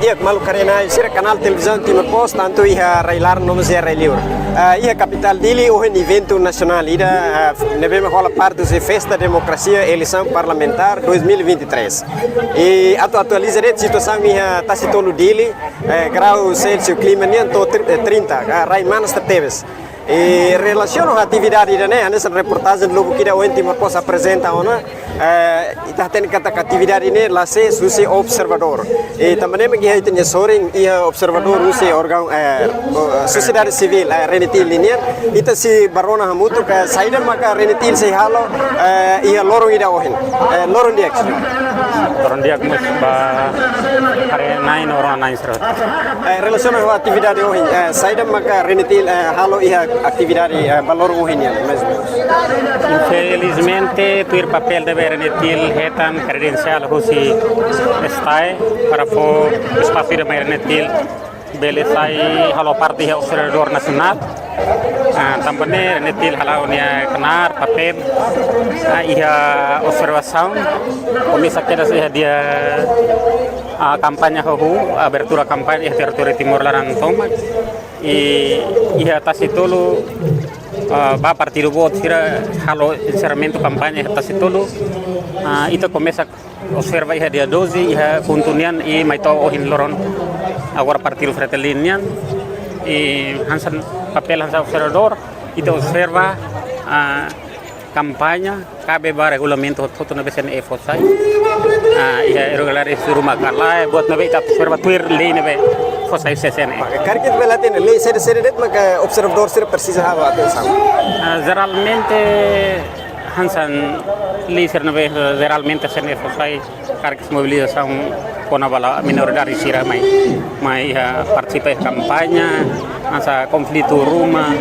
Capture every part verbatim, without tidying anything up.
Di'ak, maluk haree-na'in sira, kanál televizaun Timor Post, tantu iha rai-laran no mós iha rai-liur. Ah, iha kapitál Dili ohin eventu nasionál ida, ah, ne'ebé mak hola parte husi Festa Demokrasia Eleisaun Parlamentár dois mil e vinte e três. I atu atualiza de'it situasaun iha Tasi Tolu, Dili, eh, grau Celsius klima nian to'o tri-, eh, trinta, ah, rai manas tebes. I relasiona ho atividade ida-ne'e, hanesan reportajen lubuk ida ohin Timor Post aprezenta ona, eh, ita hatene katak atividade ne'e la sees husi observadór. I tanba ne'e mak iha ita-nia sorin, iha observadór husi órgaun, eh, o, sosiedade sivíl, eh, RENETIL nian, ita sei bá rona hamutuk, eh, saida maka RENETIL sei halo, eh, iha loron ida ohin. Eh, loron di'ak. Loron di'ak mós ba haree-na'in no rona-na'in sira. Eh, relasiona ho atividade ohin, eh, saida maka RENETIL, eh, halo iha atividade, eh, ba loron ohin nian, mais ou menus? Infelizmente, tuir papél ne'ebé RENETIL hetan, kredensiál husi STAE para fó espasu ida mai RENETIL bele sai halo parte iha observadór nasionál. Ah, tanba ne'e RENETIL hala'o nia knaar, papél, ah, iha observasaun. Komesa kedas iha dia, ah, kampaña hahú, abertura kampaña iha territóriu Timor laran tomak. I iha Tasi Tolu, ah, ba partidu boot sira halo enserramentu kampaña iha Tasi Tolu. Ah, ita komesa observa iha dia doze, iha KHUNTO nian, i mai to'o ohin loron agora partidu FRETILIN nian. I hanesan papél hanesan observadór, ita observa, ah, kampaña kabe ba regulamentu hotu-hotu ne'ebé CNE fó sai. Ah, iha irregularidade ruma ka lae, buat ne'ebé ita observa tuir lei ne'ebé fó sai husi CNE. Karik ita bele hatene lei saida-saida de'it maka observadór sira presiza halo atensaun? Ah, jeralmente, hanesan lei sira ne'ebé jeralmente CNE fó sai, karik mobilizasaun kona-ba minoridade sira mai, mai, ah, partisipa iha kampaña, hanesan konflitu ruma,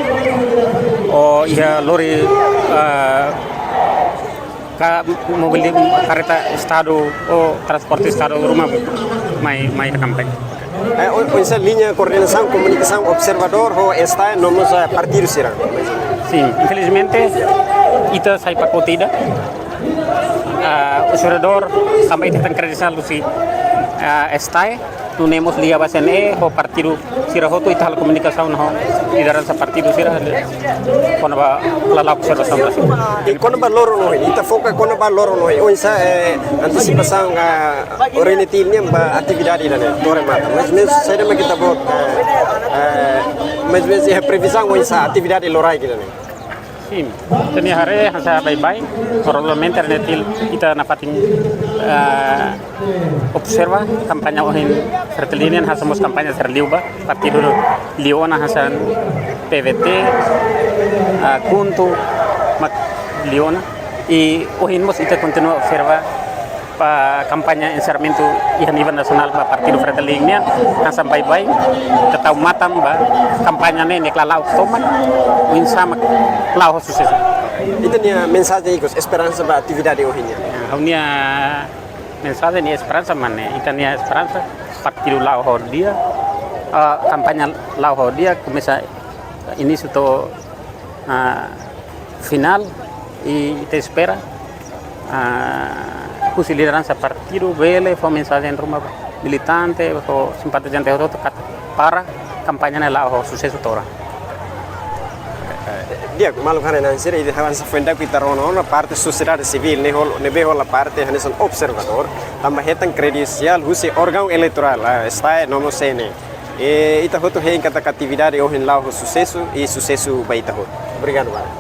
ou iha lori, ah, ka mobil karreta estadu ou transporte estadu ruma mai, mai iha kampaña. Eh, o, oinsá liña koordenasaun, komunikasaun observadór ho STAE no mós, eh, partidu sira? Sin, infelizmente, ita sai pakote ida. Ah, observadór tanba ita hetan kredensiál husi, ah, STAE, nune'e mós liga ba CNE ho partidu sira hotu, ita halo komunikasaun ho lideransa partidu sira kona-ba lala'ok observasaun ba sira. I kona-ba loron ohin, ita foka kona-ba loron ohin. Oinsá, eh, antisipasaun, ah, RENETIL nian ba atividade ida-ne'e, to'o remata. Mais ou menus saida mak ita-boot, eh, eh, mais ou menus iha previzaun oinsá atividade loraik ida-ne'e? Sin, ita-nia haree hanesan baibain, provavelmente RENETIL ita nafatin, eh, observa kampaña ohin FRETILIN nian, hanesan mós kampaña sira liu ba partidu liu ona, hanesan PVT, ah, KHUNTO mak liu ona. I ohin mós ita kontinua observa ba kampaña enserramentu iha nivel nasionál ba partidu FRETILIN nian, hanesan baibain ita tau matan ba kampaña ne'e nia lala'ok tomak, oinsá mak la'o ho susesu. Ita-nia mensajen ikus, esperansa ba atividade ohin nian? Ya, ha'u-nia mensajen no esperansa mak ne'e, ita-nia esperansa partidu la'o ho di'ak, ah, kampaña la'o ho di'ak, komesa inísiu to'o, ah, finál, i ita espera, ah, husi lideransa partidu bele fó mensajen ruma ba militante, ho simpatizante hotu-hotu katak para kampaña ne'e la'o ho susesu to'o oin. Di'ak, maluk haree-na'in sira, ida hanesan foin daudauk ita rona ona parte sosiedade sivíl ne'e hol-, ne'ebé hola parte hanesan observadór, tanba hetan kredensiál husi órgaun eleitorál, ah, STAE no mós CNE. I ita hotu hein katak atividade ohin la'o ho susesu, i susesu ba ita hotu. Obrigadu barak.